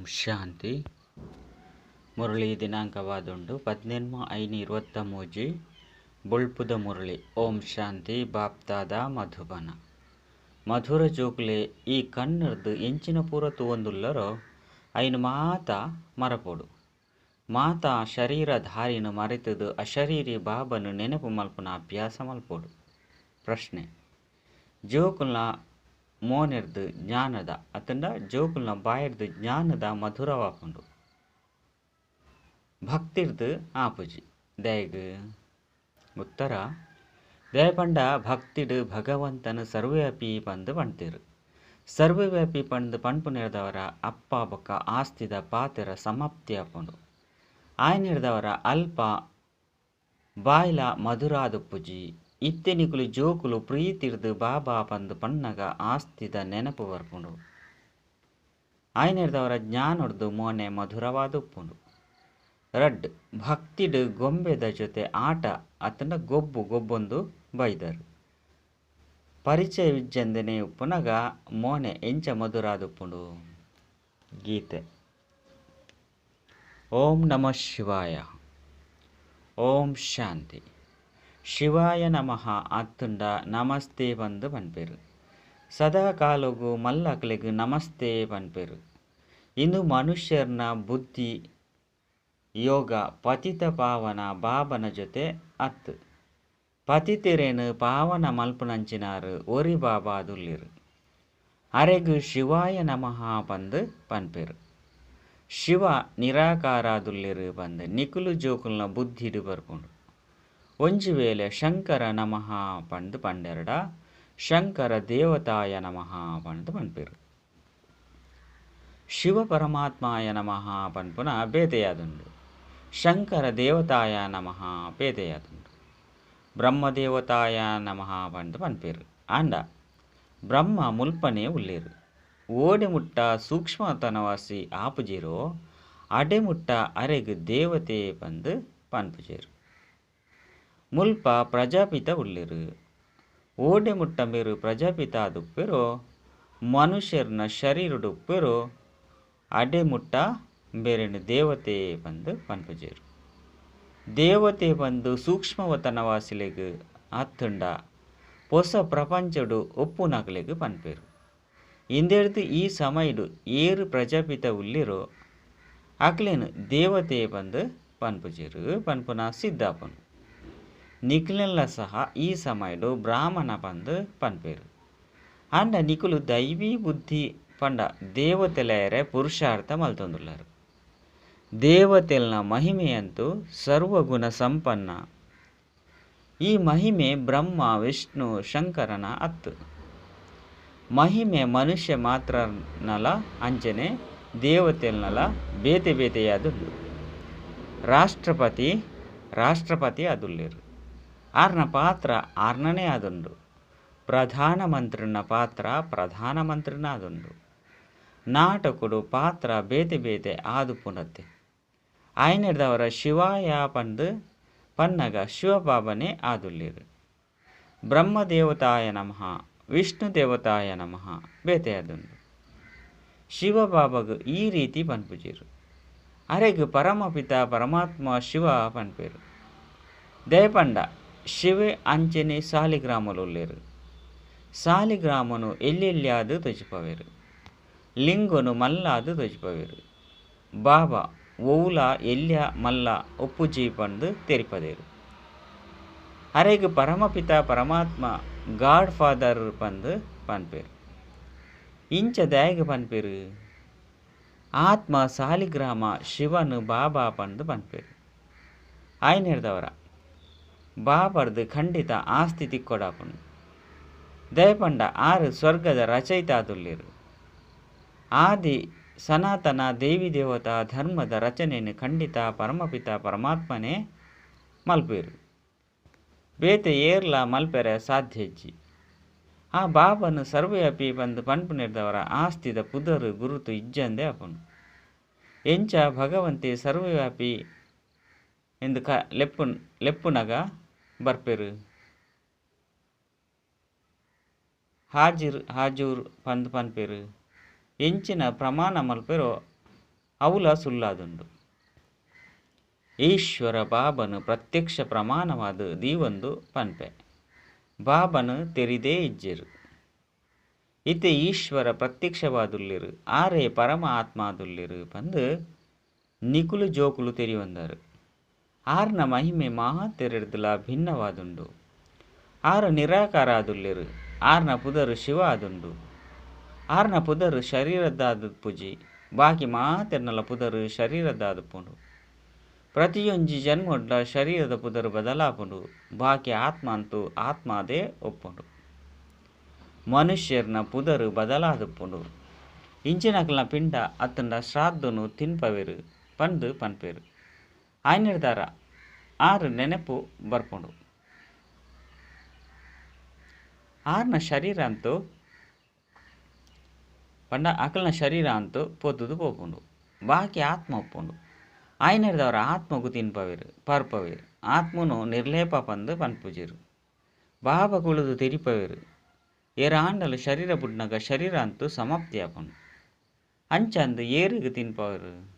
ಓಂ ಶಾಂತಿ. ಮುರಳಿ ದಿನಾಂಕವಾದುಂಡು 18/5/23. ಬೊಳ್ಪುದ ಮುರಳಿ. ಓಂ ಶಾಂತಿ. ಬಾಪ್ತಾದ ಮಧುಬನ. ಮಧುರ ಜೋಕುಲೆ ಈ ಕಣ್ಣರ್ದು ಎಂಚಿನ ಪೂರ ತೂವೊಂದುಲ್ಲರೋ ಐನು ಮಾತ ಮರಪೋಡು. ಮಾತಾ ಶರೀರಧಾರಿನ ಮರೆತದು ಅಶರೀರಿ ಬಾಬನು ನೆನಪು ಮಲ್ಪುನ ಅಭ್ಯಾಸ ಮಲ್ಪೋಡು. ಪ್ರಶ್ನೆ: ಜೋಕುಲ್ನ ಮೋನೆರ್ದು ಜ್ಞಾನದ ಅತ್ತಂಡ ಜೋಕುಲ್ನ ಬಾಯಿರ್ದು ಜ್ಞಾನದ ಮಧುರವಾಪುಂಡು, ಭಕ್ತಿರ್ದು ಆಪುಜಿ ದಾಯೆಗ್? ಉತ್ತರ: ದಾಯೆ ಪಂಡ ಭಕ್ತಿಡ್ ಭಗವಂತನ ಸರ್ವವ್ಯಾಪಿ ಪಂದ್ ಪಣ್ತೇರು. ಸರ್ವವ್ಯಾಪಿ ಪಂದ್ ಪನ್ಪುನೆರ್ದವರ ಅಪ್ಪ ಬೊಕ್ಕ ಆಸ್ತಿದ ಪಾತೆರ ಸಮಾಪ್ತಿ ಆಪುಂಡು. ಆಯನೆರ್ದವರ ಅಲ್ಪ ಬಾಯ್ಲ ಮಧುರಾದುಪ್ಪುಜಿ. ಇತ್ತೆ ನಿಕುಲು ಜೋಕುಲು ಪ್ರೀತಿರ್ದು ಬಾಬಾ ಪಂದ್ ಪನ್ನಗ ಆಸ್ತಿದ ನೆನಪು ಬರ್ಪುಂಡು. ಆಯನೆರ್ದವರ ಜ್ಞಾನೊರ್ದು ಮೋನೆ ಮಧುರವಾದ್ ಉಪ್ಪುಂಡು. ರಡ್ಡ್ ಭಕ್ತಿಡ್ ಗೊಂಬೆದ ಜೊತೆ ಆಟ ಅತ್ತಂಡ ಗೊಬ್ಬು ಗೊಬ್ಬೊಂದು ಬೈದರ್. ಪರಿಚಯವಿಜ್ಜಂದೆನೆ ಉಪ್ಪುನಗ ಮೋನೆ ಎಂಚ ಮಧುರಾದುಪ್ಪುಂಡು. ಗೀತೆ. ಓಂ ನಮಃ ಶಿವಾಯ. ಓಂ ಶಾಂತಿ. ಶಿವಾಯ ನಮಃ ಅತ್ತಂಡ ನಮಸ್ತೆ ಪಂದ್ ಪನ್ಪೆರ್. ಸದಾ ಕಾಲೊಗು ಮಲ್ಲಕ್ಲೆಗ್ ನಮಸ್ತೆ ಪನ್ಪೆರ್. ಇಂದು ಮನುಷ್ಯರ್ನ ಬುದ್ಧಿ ಯೋಗ ಪತಿತ ಪಾವನ ಬಾಬನ ಜೊತೆ ಅತ್ತ್. ಪತಿತೆರೆನ್ ಪಾವನ ಮಲ್ಪುನಂಚಿನಾರ್ ಒರಿ ಬಾಬಾ ಆದುಲ್ಲೆರ್. ಅರೆಗ್ ಶಿವಾಯ ನಮಃ ಪಂದ್ ಪನ್ಪೆರ್. ಶಿವ ನಿರಾಕಾರಾದುಲ್ಲೆರ್ ಪಂದ್ ನಿಕುಲು ಜೋಕುಲ್ನ ಬುದ್ಧಿಡ್ ಬರ್ಪುಂಡು. ಒಂಜಿ ವೇಳೆ ಶಂಕರ ನಮಃ ಪಂದ್ ಪಂಡೆರ್ಡ ಶಂಕರ ದೇವತಾಯ ನಮಃ ಪಂದ್ ಪನ್ಪೆರ್. ಶಿವ ಪರಮಾತ್ಮಾಯ ನಮಃ ಪನ್ಪುನ ಬೇತೆಯಾದುಂಡು. ಶಂಕರ ದೇವತಾಯ ನಮಃ ಬೇತೆಯಾದುಂಡು. ಬ್ರಹ್ಮದೇವತಾಯ ನಮಃ ಪಂದ್ ಪನ್ಪೆರ್. ಆಂಡ ಬ್ರಹ್ಮ ಮುಲ್ಪನೆ ಉಲ್ಲೆರ್. ಓಡೆ ಮುಟ್ಟ ಸೂಕ್ಷ್ಮತನವಾಸಿ ಆಪುಜೆರೋ ಅಡೆ ಮುಟ್ಟ ಅರೆಗ್ ದೇವತೆ ಪಂದ್ ಪನ್ಪುಜೆರ್. ಮುಲ್ಪ ಪ್ರಜಾಪಿತ ಉಲ್ಲೆರ್. ಓಡೆ ಮುಟ್ಟ ಮೇರು ಪ್ರಜಾಪಿತ ಆದುಪ್ಪೆರೋ ಮನುಷ್ಯರ್ನ ಶರೀರಡ್ ಉಪ್ಪೆರೋ ಅಡೆ ಮುಟ್ಟ ಮೇರೆನ್ ದೇವತೆ ಪಂದ್ ಪನ್ಪುಜೆರ್. ದೇವತೆ ಪಂದ್ ಸೂಕ್ಷ್ಮವತನವಾಸಿಲೆಗ್ ಅತ್ತಂಡ ಪೊಸ ಪ್ರಪಂಚಡ್ ಉಪ್ಪುನಕಲೆಗ್ ಪನ್ಪೆರ್. ಇಂದೆರ್ದ್ ಈ ಸಮಯಡ್ ಏರ್ ಪ್ರಜಾಪಿತ ಉಲ್ಲೆರೋ ಅಕ್ಲೆನ್ ದೇವತೆ ಪಂದ್ ಪನ್ಪುಜೆರ್ ಪನ್ಪುನ ಸಿದ್ಧಾಪುಂಡು. ನಿಕುಲೆನ್ಲ ಸಹ ಈ ಸಮಯಡ್ ಬ್ರಾಹ್ಮಣ ಪಂದ್ ಪನ್ಪೆರ್. ಆಂಡ ನಿಕುಲು ದೈವಿ ಬುದ್ಧಿ ಪಂಡ ದೇವತೆಲೆಯರೆ ಪುರುಷಾರ್ಥ ಮಲ್ತೊಂದುಲ್ಲರ್. ದೇವತೆಲ್ನ ಮಹಿಮೆಯಂತೂ ಸರ್ವಗುಣ ಸಂಪನ್ನ. ಈ ಮಹಿಮೆ ಬ್ರಹ್ಮ ವಿಷ್ಣು ಶಂಕರನ ಅತ್ತ್. ಮಹಿಮೆ ಮನುಷ್ಯ ಮಾತ್ರನಲ ಅಂಚನೆ ದೇವತೆಲ್ನಲ ಬೇತೆ ಬೇತೆಯಾದುಂಡು. ರಾಷ್ಟ್ರಪತಿ ರಾಷ್ಟ್ರಪತಿ ಆದುಲ್ಲೆರ್. ಆರ್ನ ಪಾತ್ರ ಆರ್ನನೇ ಆದುಂಡು. ಪ್ರಧಾನಮಂತ್ರಿನ ಪಾತ್ರ ಪ್ರಧಾನಮಂತ್ರಿನ ಆದುಂಡು. ನಾಟಕೊಡು ಪಾತ್ರ ಬೇತೆ ಬೇತೆ ಆದುಪ್ಪುನತ್ತೆ. ಆಯನೆರ್ದವರ ಶಿವಾಯ ಪಂದ್ ಪನ್ನಗ ಶಿವಬಾಬನೇ ಆದುಲ್ಲೆರ್. ಬ್ರಹ್ಮದೇವತಾಯ ನಮಃ ವಿಷ್ಣು ದೇವತಾಯ ನಮಃ ಬೇತೆಯಾದುಂಡು. ಶಿವಬಾಬಗ್ ಈ ರೀತಿ ಪನ್ಪುಜೆರ್. ಅರೆಗ್ ಪರಮಪಿತ ಪರಮಾತ್ಮ ಶಿವ ಪನ್ಪೆರ್. ದಯಪಂಡ ಶಿವೆ ಅಂಚನೆ ಸಾಲಿಗ್ರಾಮಲು ಉಲ್ಲೆರ್. ಸಾಲಿಗ್ರಾಮನು ಎಲ್ಲೆಲ್ಯಾದ್ ತೊಜಿಪವೆರ್. ಲಿಂಗನು ಮಲ್ಲಾದ್ ತೊಜಿಪವೆರ್. ಬಾಬಾ ಒವುಲ ಎಲ್ಯ ಮಲ್ಲ ಉಪ್ಪುಜಿ ಪಂದ್ ತೆರಿಪದೆರ್. ಅರೆಗ್ ಪರಮಪಿತ ಪರಮಾತ್ಮ ಗಾಡ್ ಫಾದರ್ ಪಂದ್ ಪನ್ಪೆರ್. ಇಂಚ ದಾಯೆಗ್ ಪನ್ಪೆರ್? ಆತ್ಮ ಸಾಲಿಗ್ರಾಮ ಶಿವನ್ ಬಾಬಾ ಪಂದ್ ಪನ್ಪೆರ್. ಆಯನೆರ್ದವರ ಬಾಬರ್ದು ಖಂಡಿತ ಆಸ್ತಿ ತಿಕ್ಕೊಡಾಪುಂಡು. ದಯಪಂಡ ಆರ್ ಸ್ವರ್ಗದ ರಚಯಿತ ಆದುಲ್ಲೆರ್. ಆದಿ ಸನಾತನ ದೇವಿ ದೇವತಾ ಧರ್ಮದ ರಚನೆಯನ್ನು ಖಂಡಿತ ಪರಮಪಿತ ಪರಮಾತ್ಮನೇ ಮಲ್ಪೆರ್. ಬೇತೆ ಏರ್ಲ ಮಲ್ಪೆರೆ ಸಾಧ್ಯ ಇಜ್ಜಿ. ಆ ಬಾಬನು ಸರ್ವವ್ಯಾಪಿ ಪಂದ್ ಪನ್ಪುನೆರ್ದವರ ಆಸ್ತಿದ ಪುದರ್ ಗುರುತು ಇಜ್ಜಂದೆ ಆಪುಂಡು. ಎಂಚ ಭಗವಂತೆ ಸರ್ವವ್ಯಾಪಿ ಎಂದು ಕ ಲೆಪ್ಪುನಗ ಬರ್ಪೆರ್. ಹಾಜಿರ್ ಹಾಜೂರ್ ಪಂದ್ ಪನ್ಪೆರ್. ಎಂಚಿನ ಪ್ರಮಾಣ ಮಲ್ಪೆರೋ ಅವುಲ ಸುಳ್ಳಾದುಂಡು. ಈಶ್ವರ ಬಾಬಾನು ಪ್ರತ್ಯಕ್ಷ ಪ್ರಮಾಣವಾದ ದೀವೊಂದು ಪನ್ಪೆ. ಬಾಬಾನು ತೆರಿದೇ ಇಜ್ಜೆರು. ಇತ್ತೆ ಈಶ್ವರ ಪ್ರತ್ಯಕ್ಷವಾದುಲ್ಲೆರು ಆರೇ ಪರಮ ಆತ್ಮಾದುಲ್ಲೆರು ಪಂದು ನಿಕುಲು ಜೋಕುಲು ತೆರಿಯೊಂದರು. ಆರ್ನ ಮಹಿಮೆ ಮಾತೆರೆಡ್ದಲ ಭಿನ್ನವಾದುಂಡು. ಆರು ನಿರಾಕಾರ ಆದುಲ್ಲೆರು. ಆರ್ನ ಪುದರು ಶಿವ ಆದುಂಡು. ಆರ್ನ ಪುದರು ಶರೀರದಾದುಪ್ಪುಜಿ. ಬಾಕಿ ಮಾತೆರ್ನಲ ಪುದರು ಶರೀರದಾದುಪ್ಪುಂಡು. ಪ್ರತಿಯೊಂಜಿ ಜನ್ಮೊಡ್ಲ ಶರೀರದ ಪುದರು ಬದಲಾಪುಂಡು. ಬಾಕಿ ಆತ್ಮ ಅಂತೂ ಆತ್ಮಾದೇ ಒಪ್ಪುಂಡು. ಮನುಷ್ಯರ್ನ ಪುದರು ಬದಲಾದುಪ್ಪುಂಡು. ಇಂಚಿನಕಲ್ನ ಪಿಂಡ ಅತ್ತಂಡ ಶ್ರಾದ್ದನು ತಿನ್ಪವೆರು ಪಂದ್ ಪನ್ಪೆರು. ಆಯ್ನಿರ್ದಾರ ಆರು ನೆನಪು ಬರ್ಪುಂಡು. ಆರ್ನ ಶರೀರ ಅಂತೂ ಪಂಡ ಅಕಲ್ನ ಶರೀರ ಅಂತೂ ಪೊತ್ತುದು ಪೋಪುಂಡು. ಬಾಕಿ ಆತ್ಮ ಒಪ್ಪುಂಡು. ಆಯ್ನಿರ್ದವರ ಆತ್ಮಗು ತಿನ್ಪವೆರು ಪರ್ಪವೆರು. ಆತ್ಮನು ನಿರ್ಲೇಪ ಪಂದ್ ಪನ್ಪುಜೆರು. ಬಾಬಾ ಕುಳುದು ತೆರಿಪವೆರು. ಏರಾಂಡಲ ಶರೀರ ಬುಡ್ನಗ ಶರೀರ ಅಂತೂ ಸಮಾಪ್ತಿ ಆಪುಂಡು. ಅಂಚಂದು ಏರಿಗೆ ತಿನ್ಪವೆರು.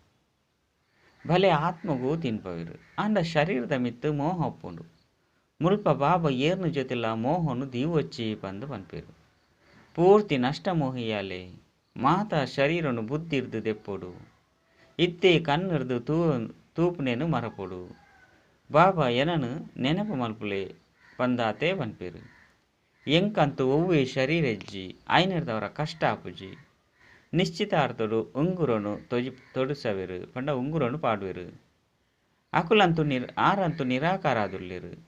ಭಲೆ ಆತ್ಮಗೂ ತಿನ್ಪವೆರು. ಆಂಡ ಶರೀರದ ಮಿತ್ತು ಮೋಹ ಒಪ್ಪುಂಡು. ಮುಲ್ಪ ಬಾಬಾ ಏರ್ನ ಜೊತೆಲ ಮೋಹನು ದೀವೊಚ್ಚಿ ಪಂದ್ ಪನ್ಪೆರು. ಪೂರ್ತಿ ನಷ್ಟ ಮೋಹಿಯಾಲೆ ಮಾತಾ ಶರೀರನು ಬುದ್ಧಿರ್ದು ದೆಪ್ಪೊಡು. ಇತ್ತೆ ಕಣ್ಣುರ್ದು ತೂಪುನೇನು ಮರಪೊಡು. ಬಾಬಾ ಎನನು ನೆನಪು ಮಲ್ಪುಲೆ ಪಂದಾತೆ ಪನ್ಪೆರು. ಎಂಕಂತೂ ಒವ್ವೇ ಶರೀರ ಇಜ್ಜಿ. ಆಯ್ನಿರ್ದವರ ಕಷ್ಟ ಆಪುಜಿ. ನಿಶ್ಚಿತಾರ್ಥಡು ಉಂಗುರನು ತೊಡಿಸವೆರು ಪಂಡ ಉಂಗುರನು ಪಾಡುವೆರು. ಅಕುಲಂತೂ ಆರಂತೂ ನಿರಾಕಾರ ಆದುಲ್ಲೆರು.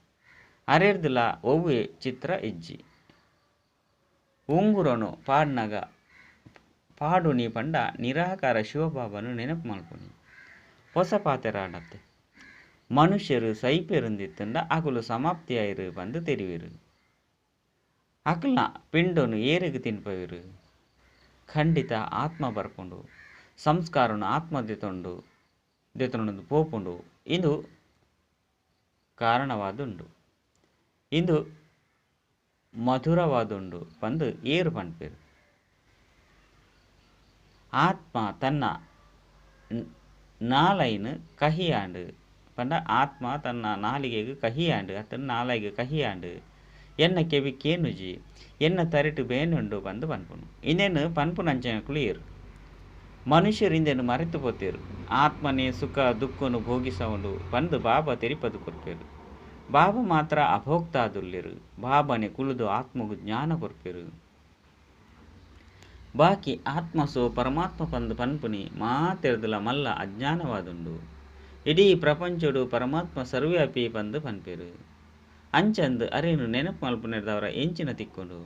ಅರೆರ್ದಲ ಒವ್ವೇ ಚಿತ್ರ ಇಜ್ಜಿ. ಉಂಗುರನು ಪಾಡ್ನಗ ಪಾಡುನಿ ಪಂಡ ನಿರಾಕಾರ ಶಿವಬಾಬನು ನೆನಪು ಮಲ್ಪುನಿ. ಹೊಸ ಪಾತೆರಾಡತ್ತೆ. ಮನುಷ್ಯರು ಸೈಪೆರುಂದಿತ್ತಂಡ ಅಕುಲು ಸಮಾಪ್ತಿಯಾಯಿರು ಪಂದು ತೆರಿವೆರು. ಅಕಲ್ನ ಪಿಂಡನು ಏರಿಗೆ ತಿನ್ಪವೆರು. ಖಂಡಿತ ಆತ್ಮ ಬರ್ಪುಂಡು. ಸಂಸ್ಕಾರನು ಆತ್ಮ ದೆತೊಂಡು ದೆತೊಂಡು ಪೋಪುಂಡು. ಇಂದು ಕಾರಣವಾದುಂಡು. ಇಂದು ಮಧುರವಾದುಂಡು ಪಂದು ಏರು ಪನ್ಪೆರು. ಆತ್ಮ ತನ್ನ ನಾಲೈನ್ ಕಹಿಯಾಂಡು ಪಂಡ ಆತ್ಮ ತನ್ನ ನಾಲಿಗೆಗೆ ಕಹಿಯಾಂಡು ಅತ್ತನ ನಾಲೈಗೆ ಕಹಿಯಾಂಡು. ಎನ್ನ ಕೆವಿ ಕೇನುಜಿ. ಎನ್ನ ತರೆಟು ಬೇನುಂಡು ಪಂದು ಪನ್ಪುನು. ಇಂದೇನು ಪನ್ಪುನಂಚಿನಕುಲು ಏರು. ಮನುಷ್ಯರು ಇಂದೇನು ಮರೆತು ಪೋತೇರು. ಆತ್ಮನೇ ಸುಖ ದುಃಖನು ಭೋಗಿಸವುಂಡು ಪಂದು ಬಾಬಾ ತೆರಿಪದು ಕೊರ್ಪೆರು. ಬಾಬಾ ಮಾತ್ರ ಅಭೋಕ್ತಾದುಲ್ಲೆರು. ಬಾಬಾನೆ ಕುಳುದು ಆತ್ಮಗು ಜ್ಞಾನ ಕೊರ್ಪೆರು. ಬಾಕಿ ಆತ್ಮಸೋ ಪರಮಾತ್ಮ ಪಂದು ಪನ್ಪುನಿ ಮಾತೆರ್ದಲ ಮಲ್ಲ ಅಜ್ಞಾನವಾದುಂಡು. ಇಡೀ ಪ್ರಪಂಚಡು ಪರಮಾತ್ಮ ಸರ್ವ್ಯಾಪಿ ಪಂದು ಪನ್ಪೆರು. ಅಂಚಂದು ಅರೇನು ನೆನಪು ಮಲ್ಪುನೆರ್ದವರ ಎಂಚಿನ ತಿಕ್ಕೊಂಡು.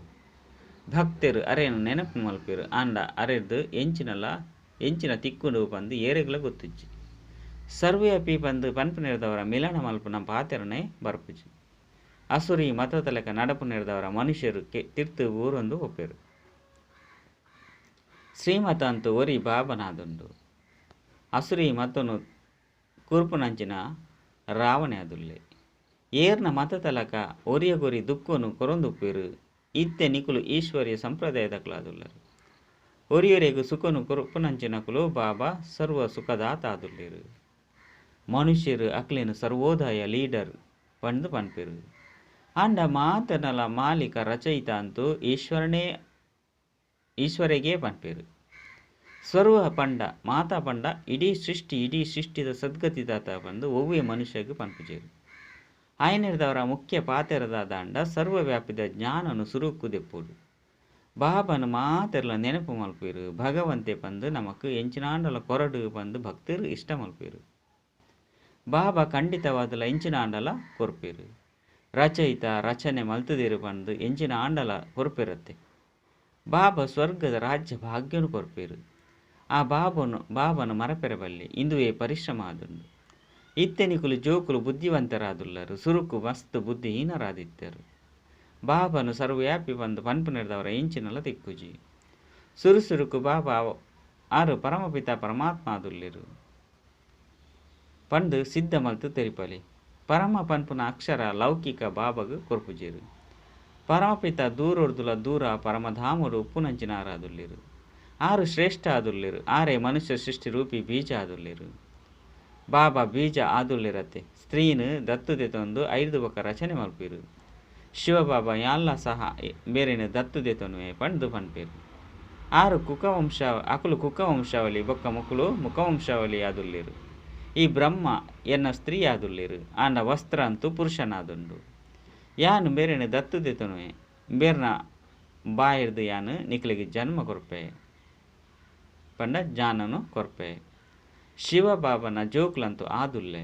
ಭಕ್ತರು ಅರೇನು ನೆನಪು ಮಲ್ಪೆರು. ಆಂಡ ಅರೆರ್ದು ಎಂಚಿನಲ ಎಂಚಿನ ತಿಕ್ಕೊಂಡು ಪಂದು ಏರೆಗ್ಲ ಗೊತ್ತುಜ್ಜಿ. ಸರ್ವ್ಯಾಪಿ ಪಂದು ಪನ್ಪುನೆರ್ದವರ ಮಿಲನ ಮಲ್ಪುನ ಪಾತೆರನೆ ಬರ್ಪುಜಿ. ಅಸುರಿ ಮತತಲಕ ನಡಪುನೆರ್ದವರ ಮನುಷ್ಯರು ತಿರ್ತು ಊರೊಂದು ಒಪ್ಪೆರು. ಶ್ರೀಮತ ಅಂತೂ ಒರಿ ಬಾಬನಾದುಂಡು. ಅಸುರಿ ಮತನು ಕುರ್ಪುನಂಚಿನ ರಾವಣೆ ಆದುಲ್ಲೆ. ಏರ್ನ ಮತತಲಕ ಒರಿಯಗೊರಿ ದುಃಖನು ಕೊರೊಂದುಪ್ಪೆರು. ಇತ್ತೆ ನಿಕುಲು ಈಶ್ವರ್ಯ ಸಂಪ್ರದಾಯದಕುಲಾದುಲ್ಲರು. ಒರಿಯೊರೆಗು ಸುಖನು ಕೊರ್ಪುನಂಚಿನಕುಲು ಬಾಬಾ ಸರ್ವ ಸುಖದಾತ ಆದುಲ್ಲೆರು. ಮನುಷ್ಯರು ಅಕ್ಲೇನು ಸರ್ವೋದಯ ಲೀಡರ್ ಪಂದು ಪನ್ಪೆರು. ಆಂಡ ಮಾತನಲ ಮಾಲೀಕ ರಚಯಿತ ಅಂತೂ ಈಶ್ವರಗೇ ಪನ್ಪೆರು. ಸರ್ವ ಪಂಡ ಮಾತಾ ಪಂಡ ಇಡೀ ಸೃಷ್ಟಿ ಇಡೀ ಸೃಷ್ಟಿದ ಸದ್ಗತಿದಾತ ಪಂದು ಒವ್ವೇ ಮನುಷ್ಯಗೆ ಪನ್ಪುಜೆರು. ಆಯ್ನಿರ್ದವರ ಮುಖ್ಯ ಪಾತೆರದಾದಂಡ ಸರ್ವವ್ಯಾಪಿದ ಜ್ಞಾನನು ಸುರುಕು ದೆಪ್ಪುಡು. ಬಾಬಾನು ಮಾತೆರ್ಲ ನೆನಪು ಮಲ್ಪೆರು. ಭಗವಂತೆ ಪಂದು ನಮಕ್ ಎಂಚಿನಾಂಡಲ ಕೊರಡು ಪಂದು ಭಕ್ತರು ಇಷ್ಟ ಮಲ್ಪೆರು. ಬಾಬಾ ಖಂಡಿತವಾದಲ ಎಂಚಿನಾಂಡಲ ಕೊರ್ಪೆರು. ರಚಯಿತ ರಚನೆ ಮಲ್ತುದಿರು ಪಂದು ಎಂಚಿನ ಆಂಡಲ ಕೊರ್ಪೆರತ್ತೆ. ಬಾಬಾ ಸ್ವರ್ಗದ ರಾಜ್ಯ ಭಾಗ್ಯನು ಕೊರ್ಪೆರು. ಆ ಬಾಬನು ಮರಪೆರಬಲ್ಲಿ. ಇಂದುವೇ ಪರಿಶ್ರಮ ಆದುಂಡು. ಇತ್ತೆ ನಿಕುಲು ಜೋಕುಲು ಬುದ್ಧಿವಂತರಾದುಲ್ಲರು. ಸುರುಕು ಮಸ್ತ್ ಬುದ್ಧಿಹೀನರಾದಿತ್ತರು. ಬಾಬನು ಸರ್ವವ್ಯಾಪಿ ಪಂದು ಪನ್ಪುನೆರ್ದವರ ಎಂಚಿನಲ ತಿಕ್ಕುಜಿ. ಸುರುಸುರುಕು ಬಾಬಾ ಆರು ಪರಮಪಿತ ಪರಮಾತ್ಮ ಆದುಲ್ಲೆರು ಪಂದು ಸಿದ್ಧ ಮಲ್ತು ತೆರಿಪಲಿ. ಪರಮ ಪನ್ಪುನ ಅಕ್ಷರ ಲೌಕಿಕ ಬಾಬಗು ಕೊರ್ಪುಜೆರು. ಪರಮಪಿತ ದೂರೊರ್ದುಲ ದೂರ ಪರಮಧಾಮರು ಉಪ್ಪುನಂಚಿನಾರಾದುಲ್ಲೆರು. ಆರು ಶ್ರೇಷ್ಠ ಆದುಲ್ಲೆರು. ಆರೆ ಮನುಷ್ಯ ಸೃಷ್ಟಿ ರೂಪಿ ಬೀಜ ಆದುಲ್ಲೆರು. ಬಾಬಾ ಬೀಜ ಆದುಲ್ಲೆರತ್ತೆ. ಸ್ತ್ರೀನು ದತ್ತು ದೆತೊಂದು ಐದು ಬೊಕ್ಕ ರಚನೆ ಮಲ್ಪೆರು. ಶಿವಬಾಬಾ ಯಾನ್ಲ ಸಹ ಬೇರೆನ ದತ್ತು ದೆತೊನುವೆ ಪಂದು ಪನ್ಪೆರು. ಆರು ಕುಕವಂಶ ಅಕುಲು ಕುಕವಂಶಾವಳಿ ಬೊಕ್ಕ ಮುಕುಲು ಮುಖವಂಶಾವಳಿ ಆದುಲ್ಲೆರು. ಈ ಬ್ರಹ್ಮ ಎನ್ನ ಸ್ತ್ರೀ ಆದುಲ್ಲೆರು. ಆಂಡ ವಸ್ತ್ರ ಅಂತೂ ಪುರುಷನಾದುಂಡು. ಯಾನ್ ಬೇರೆನ ದತ್ತು ದೆತೊನುವೆ. ಬೇರ್ನ ಬಾಯಿರ್ದು ಯಾನ್ ನಿಕ್ಲೆಗ್ ಜನ್ಮ ಕೊರ್ಪೆ ಪಂಡ ಜ್ಞಾನನು ಕೊರ್ಪೆ. ಶಿವಬಾಬನ ಜೋಕ್ಲಂತು ಆದುಲ್ಲೆ.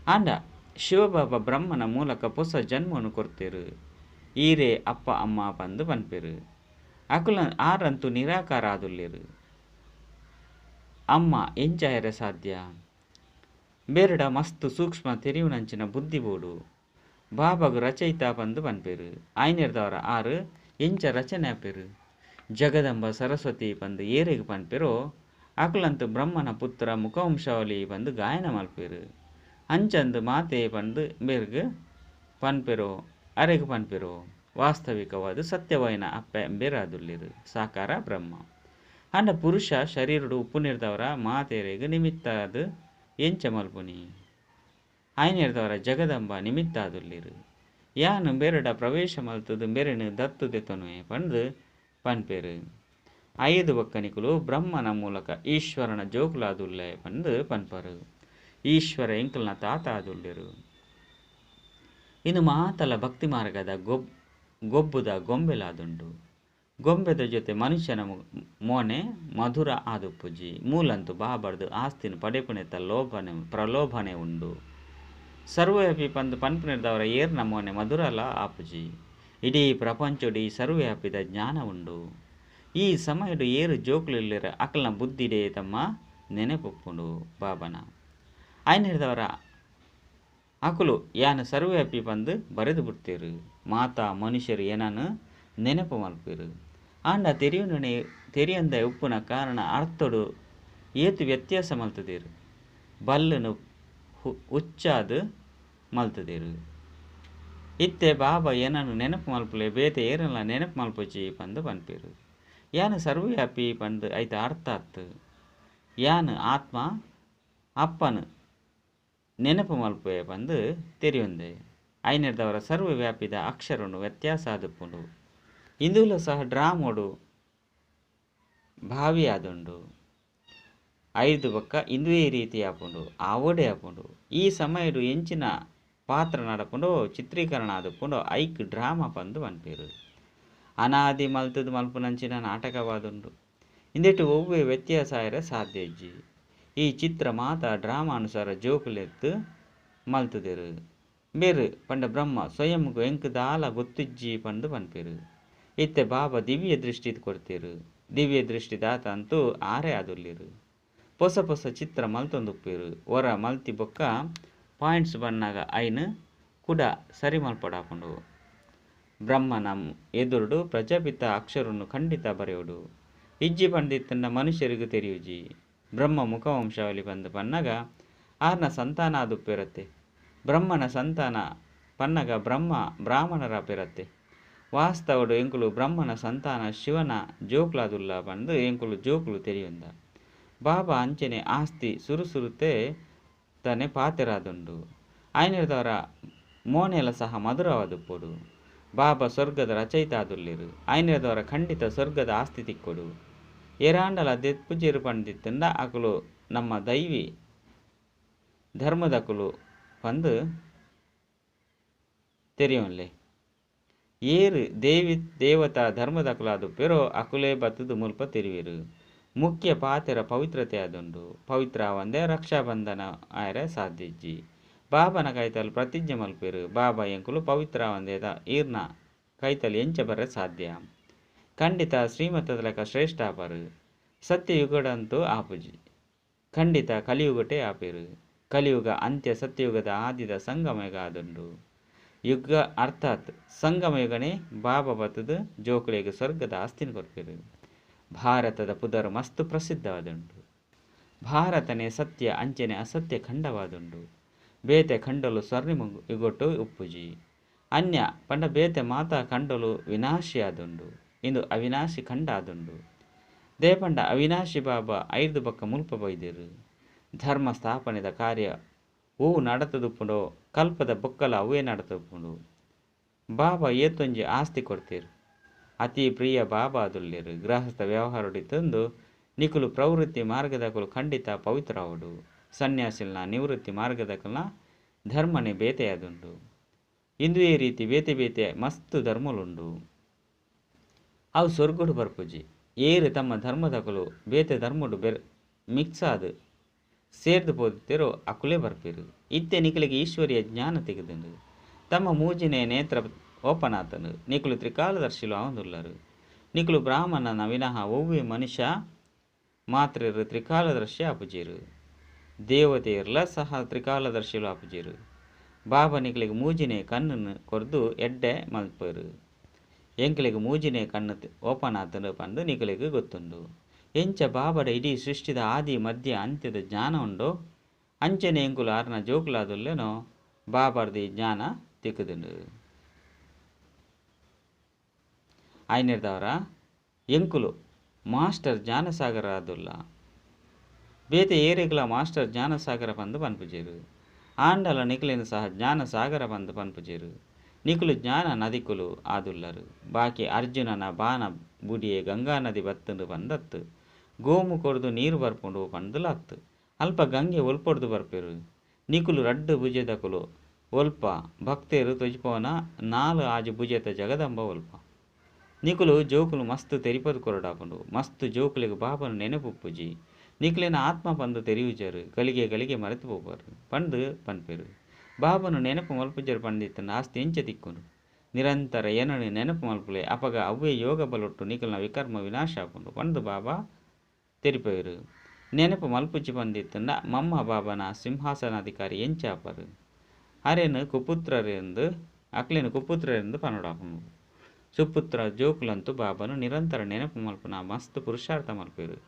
ಆಂಡ ಶಿವಬಾಬಾ ಬ್ರಹ್ಮನ ಮೂಲಕ ಪೊಸ ಜನ್ಮನು ಕೊರ್ತೆರು. ಈರೇ ಅಪ್ಪ ಅಮ್ಮ ಪಂದು ಪನ್ಪೆರು. ಅಕುಲ ಆರಂತು ನಿರಾಕಾರ ಆದುಲ್ಲೆರು. ಅಮ್ಮ ಎಂಚಾಯರೆ ಸಾಧ್ಯ? ಬೇರೆಡ ಮಸ್ತ್ ಸೂಕ್ಷ್ಮ ತೆರಿಯುನಂಚಿನ ಬುದ್ಧಿ ಬೋಡು. ಬಾಬಾಗು ರಚಯಿತ ಪಂದು ಪನ್ಪೆರು. ಆಯ್ನೆರ್ದವರ ಆರು ಎಂಚ ರಚನೆ ಆಪೆರು. ಜಗದಂಬ ಸರಸ್ವತಿ ಪಂದು ಏರೆಗ್ ಪನ್ಪೆರೋ ಅಕುಲಂತು ಬ್ರಹ್ಮನ ಪುತ್ರ ಮುಖವಂಶಾವಳಿ ಪಂದು ಗಾಯನ ಮಲ್ಪೆರು. ಅಂಚಂದು ಮಾತೆ ಪಂದು ಬೇರ್ಗ್ ಪನ್ಪೆರೋ ಅರೆಗ್ ಪನ್ಪೆರೋ. ವಾಸ್ತವಿಕವಾದ ಸತ್ಯವಾಯಿನ ಅಪ್ಪೆ ಬೇರಾದುಲ್ಲೆರು. ಸಾಕಾರ ಬ್ರಹ್ಮ. ಆಂಡ ಪುರುಷ ಶರೀರಡು ಉಪ್ಪು ನೀರ್ದವರ ಮಾತೆರೆಗ್ ನಿಮಿತ್ತಾದ ಎಂಚ ಮಲ್ಪುನಿ. ಆಯ್ನೆರ್ದವರ ಜಗದಂಬ ನಿಮಿತ್ತಾದುಲ್ಲೆರು. ಯಾನ್ ಬೇರೆಡ ಪ್ರವೇಶ ಮಲ್ತದು ಬೇರೆನು ದತ್ತು ದೆತೊನುವೆ ಪಂದು ಪನ್ಪೆರು. ಐದು ಬೊಕ್ಕನಿಕುಲು ಬ್ರಹ್ಮನ ಮೂಲಕ ಈಶ್ವರನ ಜೋಕುಲಾದುಲ್ಲೆ ಪಂದು ಪನ್ಪರು. ಈಶ್ವರ ಎಂಕಲ್ನ ತಾತ ಆದುಲ್ಲೆರು. ಇನ್ನು ಮಾತಲ ಭಕ್ತಿ ಮಾರ್ಗದ ಗೊಬ್ಬುದ ಗೊಂಬೆಲಾದುಂಡು. ಗೊಂಬೆದ ಜೊತೆ ಮನುಷ್ಯನ ಮೋನೆ ಮಧುರ ಆದುಪ್ಪುಜಿ. ಮೂಲಂತು ಬಾಬರ್ದು ಆಸ್ತಿನ ಪಡೆಪುನೆತ ಲೋಭನೆ ಪ್ರಲೋಭನೆ ಉಂಡು. ಸರ್ವವ್ಯಾಪಿ ಪಂದು ಪನ್ಪುನೆರ್ದವರ ಏರ್ನ ಮೋನೆ ಮಧುರಲ ಆಪುಜಿ. ಇಡೀ ಪ್ರಪಂಚೊಡು ಈ ಸರ್ವವ್ಯಾಪಿದ ಜ್ಞಾನ ಉಂಡು. ಈ ಸಮಯಡು ಏರು ಜೋಕುಲಿಲ್ಲೆರ ಅಕಲ್ನ ಬುದ್ಧಿಡೇ ತಮ್ಮ ನೆನೆಪುಪ್ಪುಂಡು ಬಾಬನ. ಆಯ್ನೆರ್ದವರ ಅಕುಲು ಯಾನ್ ಸರ್ವವ್ಯಾಪಿ ಪಂದು ಬರೆದು ಬಿಡ್ತೇರು. ಮಾತಾ ಮನುಷ್ಯರು ಏನನು ನೆನಪು ಮಲ್ಪೆರು. ಆಂಡ ತೆರಿಯುನನೆ ತೆರಿಯಂದ ಉಪ್ಪುನ ಕಾರಣ ಅರ್ಥಡು ಏತು ವ್ಯತ್ಯಾಸ ಮಲ್ತದೇರು. ಬಲ್ಲನು ಉಚ್ಚಾದು ಮಲ್ತದೇರು. ಇತ್ತೆ ಬಾಬಾ ಏನನು ನೆನಪು ಮಲ್ಪುಲೆ ಬೇತೆ ಏರಲ್ಲ ನೆನಪು ಮಲ್ಪುಜಿ ಪಂದು ಪನ್ಪೆರು. ಯಾನ್ ಸರ್ವವ್ಯಾಪಿ ಪಂದು ಐತ ಅರ್ಥ ಆತು. ಯಾನ್ ಆತ್ಮ ಅಪ್ಪನು ನೆನಪು ಮಲ್ಪುವೆ ಪಂದು ತೆರಿಯೊಂದೆ. ಐನೆರ್ದವರ ಸರ್ವವ್ಯಾಪಿದ ಅಕ್ಷರನು ವ್ಯತ್ಯಾಸ ಆದುಪ್ಪುಂಡು. ಇಂದುಲ ಸಹ ಡ್ರಾಮೋಡು ಭಾವಿ ಆದುಂಡು. ಐದು ಬೊಕ್ಕ ಇಂದುವೇ ರೀತಿ ಆಪುಂಡು ಆವೋಡೆ ಆಪುಂಡು. ಈ ಸಮಯಡು ಎಂಚಿನ ಪಾತ್ರ ನಡಪುಂಡು ಚಿತ್ರೀಕರಣ ಆದುಪ್ಪುಂಡು ಐಕ್ ಡ್ರಾಮಾ ಪಂದು ಪನ್ಪೆರು. ಅನಾದಿ ಮಲ್ತದು ಮಲ್ಪುನಂಚಿನ ನಾಟಕವಾದುಂಡು. ಇಂದೆಟು ಒವ್ವೆ ವ್ಯತ್ಯಾಸ ಆಯೆರೆ ಸಾಧ್ಯ ಇಜ್ಜಿ. ಈ ಚಿತ್ರ ಮಾತ ಡ್ರಾಮಾನುಸಾರ ಜೋಕುಲೆತ್ತು ಮಲ್ತದೆರು. ಬೇರು ಪಂಡ ಬ್ರಹ್ಮ ಸ್ವಯಂಗು ಎಂಕ್ ದಾಲ ಗೊತ್ತಿಜ್ಜಿ ಪಂದು ಪನ್ಪೆರು. ಇತ್ತೆ ಬಾಬಾ ದಿವ್ಯ ದೃಷ್ಟಿ ಕೊಡ್ತೇರು. ದಿವ್ಯ ದೃಷ್ಟಿ ದಾತ ಅಂತೂ ಆರೆ ಆದುಲ್ಲೆರು. ಪೊಸ ಪೊಸ ಚಿತ್ರ ಮಲ್ತೊಂದುಪ್ಪೆರು. ಒರ ಮಲ್ತಿ ಬೊಕ್ಕ ಪಾಯಿಂಟ್ಸ್ ಬನ್ನಾಗ ಐನ್ ಕುಡ ಸರಿ ಮಲ್ಪಡಾಪುಂಡು. ಬ್ರಹ್ಮನ ಎದುರುಡು ಪ್ರಜಾಪಿತ ಅಕ್ಷರನ್ನು ಖಂಡಿತ ಬರೆಯೋಡು. ಇಜ್ಜಿ ಪಂಡಿತ್ತನ್ನ ಮನುಷ್ಯರಿಗೂ ತೆರಿಯುಜಿ. ಬ್ರಹ್ಮ ಮುಖವಂಶಾವಳಿ ಪಂದು ಪನ್ನಗ ಆರ್ನ ಸಂತಾನ ಆದುಪ್ಪೆರತ್ತೆ. ಬ್ರಹ್ಮನ ಸಂತಾನ ಪನ್ನಗ ಬ್ರಹ್ಮ ಬ್ರಾಹ್ಮಣರ ಪೆರತ್ತೆ. ವಾಸ್ತವಡು ಎಂಕುಲು ಬ್ರಹ್ಮನ ಸಂತಾನ ಶಿವನ ಜೋಕ್ಲಾದುಲ್ಲ ಪಂದು ಎಂಕುಲು ಜೋಕುಲು ತೆರಿಯೊಂದ. ಬಾಬಾ ಅಂಚನೆ ಆಸ್ತಿ ಸುರುಸುರುತೆ ತನೆ ಪಾತೆರಾದುಂಡು. ಆಯ್ನೆರ್ದವರ ಮೋನೆಲ ಸಹ ಮಧುರವಾದುಪ್ಪೊಡು. ಬಾಬಾ ಸ್ವರ್ಗದ ರಚಯಿತ ಆದುಲ್ಲೆರು. ಆಯ್ನೆರ್ದವರ ಖಂಡಿತ ಸ್ವರ್ಗದ ಆಸ್ತಿ ತಿಕ್ಕೊಡು. ಏರಾಂಡಲ ದೆಪ್ಪುಜೆರು ಪಂಡಿತ್ತಂಡ ಅಕುಲು ನಮ್ಮ ದೈವಿ ಧರ್ಮದಕುಲು ಪಂದು ತೆರಿಯೊನ್ಲೆ. ಏರು ದೇವಿ ದೇವತಾ ಧರ್ಮದಕುಲಾದುಪ್ಪೆರೋ ಅಕುಲೇ ಬತ್ತುದು ಮುಲ್ಪ ತೆರಿವೆರು. ಮುಖ್ಯ ಪಾತೆರ ಪವಿತ್ರತೆ ಆದುಂಡು. ಪವಿತ್ರ ಆವಂದೆ ರಕ್ಷಾಬಂಧನ ಆಯೆರೆ ಸಾಧ್ಯ ಇಜ್ಜಿ. ಬಾಬನ ಕೈತಲ್ ಪ್ರತಿಜ್ಞೆ ಮಲ್ಪೆರು. ಬಾಬಾ ಎಂಕುಲು ಪವಿತ್ರ ಆವಂದೆ ಈರ್ನ ಕೈತಲ್ ಎಂಚ ಬರ ಸಾಧ್ಯ? ಖಂಡಿತ ಶ್ರೀಮತದ ಲೆಕ್ಕ ಶ್ರೇಷ್ಠ ಆಪರು. ಸತ್ಯಯುಗಡಂತೂ ಆಪುಜಿ. ಖಂಡಿತ ಕಲಿಯುಗಟೇ ಆಪೆರು. ಕಲಿಯುಗ ಅಂತ್ಯ ಸತ್ಯಯುಗದ ಆದಿದ ಸಂಗಮಯುಗ ಆದುಂಡು. ಯುಗ ಅರ್ಥಾತ್ ಸಂಗಮಯುಗನೇ ಬಾಬಾ ಬತ್ತದು ಜೋಕುಲೆಗ್ ಸ್ವರ್ಗದ ಆಸ್ತಿನ ಕೊರ್ಪೆರು. ಭಾರತದ ಪುದರ್ ಮಸ್ತ್ ಪ್ರಸಿದ್ಧವಾದುಂಡು. ಭಾರತನೇ ಸತ್ಯ ಅಂಚನೆ ಅಸತ್ಯ ಖಂಡವಾದುಂಡು. ಬೇತೆ ಖಂಡಲು ಸ್ವರ್ಣ ಯುಗೊಟ್ಟು ಉಪ್ಪುಜಿ. ಅನ್ಯ ಪಂಡ ಬೇತೆ ಮಾತಾ ಖಂಡಲು ವಿನಾಶಿಯಾದುಂಡು. ಇಂದು ಅವಿನಾಶಿ ಖಂಡ ಆದುಂಡು. ದೇಪಂಡ ಅವಿನಾಶಿ ಬಾಬಾ ಐದು ಬೊಕ್ಕ ಮುಲ್ಪ ಬೈದೆರು. ಧರ್ಮ ಸ್ಥಾಪನೆದ ಕಾರ್ಯ ಓವು ನಡತದುಪ್ಪುಂಡೋ ಕಲ್ಪದ ಬೊಕ್ಕಲ ಅವೇ ನಡತದುಪ್ಪುಂಡು. ಬಾಬಾ ಏತೊಂಜಿ ಆಸ್ತಿ ಕೊಡ್ತೇರು. ಅತಿ ಪ್ರಿಯ ಬಾಬಾ ಅದುಲ್ಲೇರು. ಗೃಹಸ್ಥ ವ್ಯವಹಾರಡಿತಂದು ನಿಕುಲು ಪ್ರವೃತ್ತಿ ಮಾರ್ಗದಕುಲು ಖಂಡಿತ ಪವಿತ್ರವಾಡು. ಸನ್ಯಾಸಿಲ್ನ ನಿವೃತ್ತಿ ಮಾರ್ಗದಕಲ್ನ ಧರ್ಮನೆ ಬೇತೆಯಾದುಂಡು. ಇಂದುವೇ ರೀತಿ ಬೇತೆ ಬೇತೆ ಮಸ್ತು ಧರ್ಮಲುಂಡು. ಅವು ಸ್ವರ್ಗಡು ಬರ್ಪುಜಿ. ಏರು ತಮ್ಮ ಧರ್ಮದಕುಲು ಬೇತೆ ಧರ್ಮಡು ಬೆರ್ ಮಿಕ್ಸ್ ಆದು ಸೇರ್ದು ಪೋದಿತ್ತೇರೋ ಅಕುಲೇ ಬರ್ಪೇರು. ಇತ್ತೆ ನಿಕಲಿಗೆ ಈಶ್ವರಿಯ ಜ್ಞಾನ ತೆಗೆದುಂಡು. ತಮ್ಮ ಮೂಜಿನೇ ನೇತ್ರ ಓಪನ್ ಆತನು. ನಿಕುಲು ತ್ರಿಕಾಲದರ್ಶಿಲು ಆವಂದುಲ್ಲರು. ನಿಕುಲು ಬ್ರಾಹ್ಮಣನ ವಿನಃ ಒವ್ವೆ ಮನುಷ್ಯ ಮಾತ್ರೇರು ತ್ರಿಕಾಲದರ್ಶಿ ಆಪುಜೇರು. ದೇವತೆಯರ್ಲ ಸಹ ತ್ರಿಕಾಲದರ್ಶಿಲು ಆಪುಜೇರು. ಬಾಬಾ ನಿಕಲಿಗೆ ಮೂಜಿನೇ ಕಣ್ಣನ್ನು ಕೊರ್ದು ಎಡ್ಡೆ ಮಲ್ಪರು. ಎಂಕಲಿಗೆ ಮೂಜಿನೇ ಕಣ್ಣು ಓಪನ್ ಆತನು ಪಂದು ನಿಕಲಿಗೆ ಗೊತ್ತುಂಡು. ಎಂಚ ಬಾಬಡ ಇಡೀ ಸೃಷ್ಟಿದ ಆದಿ ಮಧ್ಯ ಅಂತ್ಯದ ಜ್ಞಾನ ಉಂಡು ಅಂಚನೆ ಎಂಕುಲು ಆರ್ನ ಜೋಕುಲಾದುಲ್ಲೇನೋ ಬಾಬಾರ್ದಿ ಜ್ಞಾನ ತಿಕ್ಕುದುಂಡು. ಆಯ್ನಿರ್ದವರ ಎಂಕುಲು ಮಾಸ್ಟರ್ ಜ್ಞಾನಸಾಗರ ಆದುಲ್ಲ. ಬೇತೆ ಏರೆಗ್ಲ ಮಾಸ್ಟರ್ ಜ್ಞಾನಸಾಗರ ಪಂದು ಪನ್ಪುಜೇರು. ಆಂಡಲ ನಿಕುಲಿನ ಸಹ ಜ್ಞಾನಸಾಗರ ಪಂದು ಪನ್ಪುಜೇರು. ನಿಕುಲು ಜ್ಞಾನ ನದಿಕುಲು ಆದುಲ್ಲರು. ಬಾಕಿ ಅರ್ಜುನನ ಬಾಣ ಬುಡಿಯೆ ಗಂಗಾ ನದಿ ಬತ್ತುಂಡು ಪಂದತ್ತು. ಗೋಮು ಕೊರ್ದು ನೀರು ಬರ್ಪುಂಡು ಪಂದುಲಾತ್ತು. ಅಲ್ಪ ಗಂಗೆ ಒಲ್ಪೊಡ್ದು ಬರ್ಪೇರು. ನಿಕುಲು ರಡ್ಡು ಭುಜದಕುಲು ಒಲ್ಪ ಭಕ್ತೇರು ತೊಜಿಪೋನ ನಾಲು ಆಜು ಭುಜದ ಜಗದಂಬ ಒಲ್ಪ. ನಿಕುಲು ಜೋಕುಲು ಮಸ್ತ್ ತೆರಿಪದು ಕೊರಡಾಪುಂಡು. ಮಸ್ತ್ ಜೋಕುಲಿಗೆ ಬಾಬನ ನೆನಪುಪ್ಪುಜಿ. ನಿಕುಲಿನ ಆತ್ಮ ಪಂದು ತೆರಿಯುಜರು. ಗಳಿಗೆ ಗಳಿಗೆ ಮರೆತು ಪೋಪರು ಪಂದು ಪನ್ಪೇರು. ಬಾಬನು ನೆನಪು ಮಲ್ಪುಜರು ಪಂದಿತ್ತನ ಆಸ್ತಿ ಎಂಚ ತಿಕ್ಕುಂಡು. ನಿರಂತರ ಏನನು ನೆನಪು ಮಲ್ಪುಲೆ ಅಪಗ ಅವ್ವೇ ಯೋಗ ಬಲೊಟ್ಟು ನಿಕುಲ್ನ ವಿಕರ್ಮ ವಿನಾಶ ಆಪುಂಡು ಪಂದು ಬಾಬಾ ತೆರಿಪೇರು. ನೆನಪು ಮಲ್ಪುಜಿ ಪಂದಿತ್ತನ ಮಮ್ಮ ಬಾಬನ ಸಿಂಹಾಸನಾಧಿಕಾರಿ ಎಂಚಾಪರು. ಅರೇನು ಕುಪುತ್ರರೆಂದು ಅಕ್ಲೇನು ಕುಪುತ್ರರೆಂದು ಪನ್ನಡಾಪುಂಡು. ಸುಪುತ್ರ ಜೋಕುಲಂತೂ ಬಾಬನು ನಿರಂತರ ನೆನಪು ಮಲ್ಪುನ ಮಸ್ತ್ ಪುರುಷಾರ್ಥ ಮಲ್ಪೇರು.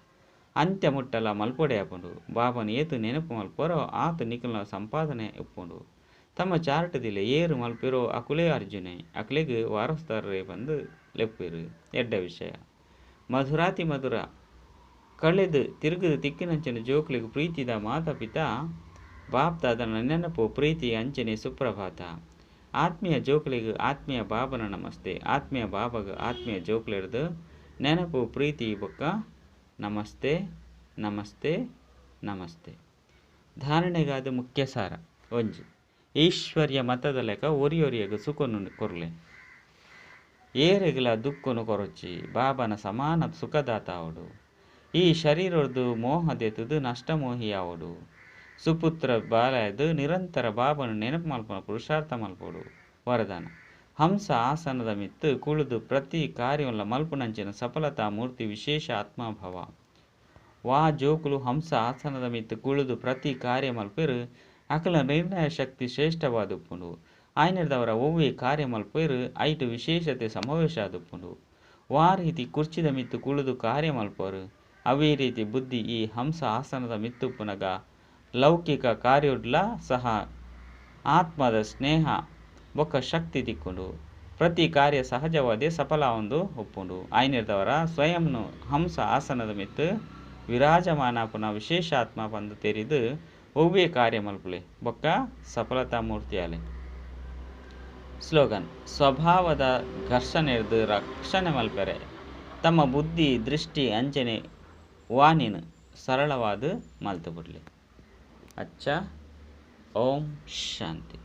ಅಂತ್ಯ ಮುಟ್ಟಲ ಮಲ್ಪೊಡೆ ಆಪುಂಡು. ಬಾಬನು ಏತು ನೆನಪು ಮಲ್ಪರೋ ಆತು ನಿಕುಲ್ನ ಸಂಪಾದನೆ ಉಪ್ಪುಂಡು. ತಮ್ಮ ಚಾರ್ಟದಿಲ್ಲ ಏರು ಮಲ್ಪಿರೋ ಅಕುಲೇ ಅರ್ಜುನೆ ಅಕ್ಲೆಗ್ ವಾರಸ್ತಾರರೇ ಬಂದು ಲೆಪ್ಪೇರು. ಎಡ್ಡ ವಿಷಯ ಮಧುರಾತಿ ಮಧುರ ಕಳೆದು ತಿರುಗುದು ತಿಕ್ಕಿನಂಚಿನ ಜೋಕುಲಿಗೆ ಪ್ರೀತಿದ ಮಾತಾ ಪಿತಾ ಬಾಪ್ದಾದನ ನೆನಪು ಪ್ರೀತಿ ಅಂಚನೆ ಸುಪ್ರಭಾತ. ಆತ್ಮೀಯ ಜೋಕುಲಿಗೆ ಆತ್ಮೀಯ ಬಾಬನ ನಮಸ್ತೆ. ಆತ್ಮೀಯ ಬಾಬಗ ಆತ್ಮೀಯ ಜೋಕುಲಿಡ್ದು ನೆನಪು ಪ್ರೀತಿ ಬೊಕ್ಕ ನಮಸ್ತೆ ನಮಸ್ತೆ ನಮಸ್ತೆ. ಧಾರಣೆಗಾದ ಮುಖ್ಯ ಸಾರ ಒಂಜಿ ಈಶ್ವರ್ಯ ಮತದ ಲೆಕ್ಕ ಒರಿಯೊರಿಯಗ ಸುಖನು ಕೊರ್ಲೆ. ಏರೆಗಲ ದುಃಖನು ಕೊರೊಚ್ಚಿ ಬಾಬನ ಸಮಾನ ಸುಖದಾತ ಅವಡು. ಈ ಶರೀರದ್ದು ಮೋಹದೆತುದು ನಷ್ಟಮೋಹಿಯಾವಡು. ಸುಪುತ್ರ ಬಾಲಯದು ನಿರಂತರ ಬಾಬನು ನೆನಪು ಮಲ್ಪನ ಪುರುಷಾರ್ಥ ಮಲ್ಪೋಡು. ವರದಾನ ಹಂಸ ಆಸನದ ಮಿತ್ತು ಕುಳಿದು ಪ್ರತಿ ಕಾರ್ಯವಲ್ಲ ಮಲ್ಪುನಂಚಿನ ಸಫಲತಾ ಮೂರ್ತಿ ವಿಶೇಷ ಆತ್ಮಭವ. ವಾ ಜೋಕುಲು ಹಂಸ ಆಸನದ ಮಿತ್ತು ಕುಳಿದು ಪ್ರತಿ ಕಾರ್ಯ ಮಲ್ಪೇರು ಅಕಲ ನಿರ್ಣಯ ಶಕ್ತಿ ಶ್ರೇಷ್ಠವಾದುಪ್ಪುಂಡು. ಆಯ್ನದವರ ಒವ್ವೆ ಕಾರ್ಯ ಮಲ್ಪೇರು ಐಟು ವಿಶೇಷತೆ ಸಮಾವೇಶ ಆದುಪ್ಪುಂಡು. ವಾ ರೀತಿ ಕುರ್ಚಿದ ಮಿತ್ತು ಕುಳಿದು ಕಾರ್ಯ ಮಲ್ಪರು ಅವೇ ರೀತಿ ಬುದ್ಧಿ ಈ ಹಂಸ ಆಸನದ ಮಿತ್ತುಪ್ಪುನಗ ಲೌಕಿಕ ಕಾರ್ಯೊಡ್ಲ ಸಹ ಆತ್ಮದ ಸ್ನೇಹ ಬೊಕ್ಕ ಶಕ್ತಿ ತಿಕ್ಕೊಂಡು ಪ್ರತಿ ಕಾರ್ಯ ಸಹಜವಾದೇ ಸಫಲ ಒಂದು ಒಪ್ಪುಂಡು. ಆಯ್ನಿರ್ದವರ ಸ್ವಯಂನು ಹಂಸ ಆಸನದ ಮಿತ್ತು ವಿರಾಜಮಾನ ಪುನಃ ವಿಶೇಷ ಆತ್ಮ ಬಂದು ತೆರಿದು ಒವ್ವೇ ಕಾರ್ಯ ಮಲ್ಪುಲೆ ಬೊಕ್ಕ ಸಫಲತಾ ಮೂರ್ತಿಯಾಲೆ. ಸ್ಲೋಗನ್ ಸ್ವಭಾವದ ಘರ್ಷಣೆರ್ದು ರಕ್ಷಣೆ ಮಲ್ಪೆರೆ ತಮ್ಮ ಬುದ್ಧಿ ದೃಷ್ಟಿ ಅಂಚನೆ ವಾಣಿನ ಸರಳವಾದ ಮಲ್ತು ಬಿಡ್ಲಿ. ಅಚ್ಚ, ಓಂ ಶಾಂತಿ.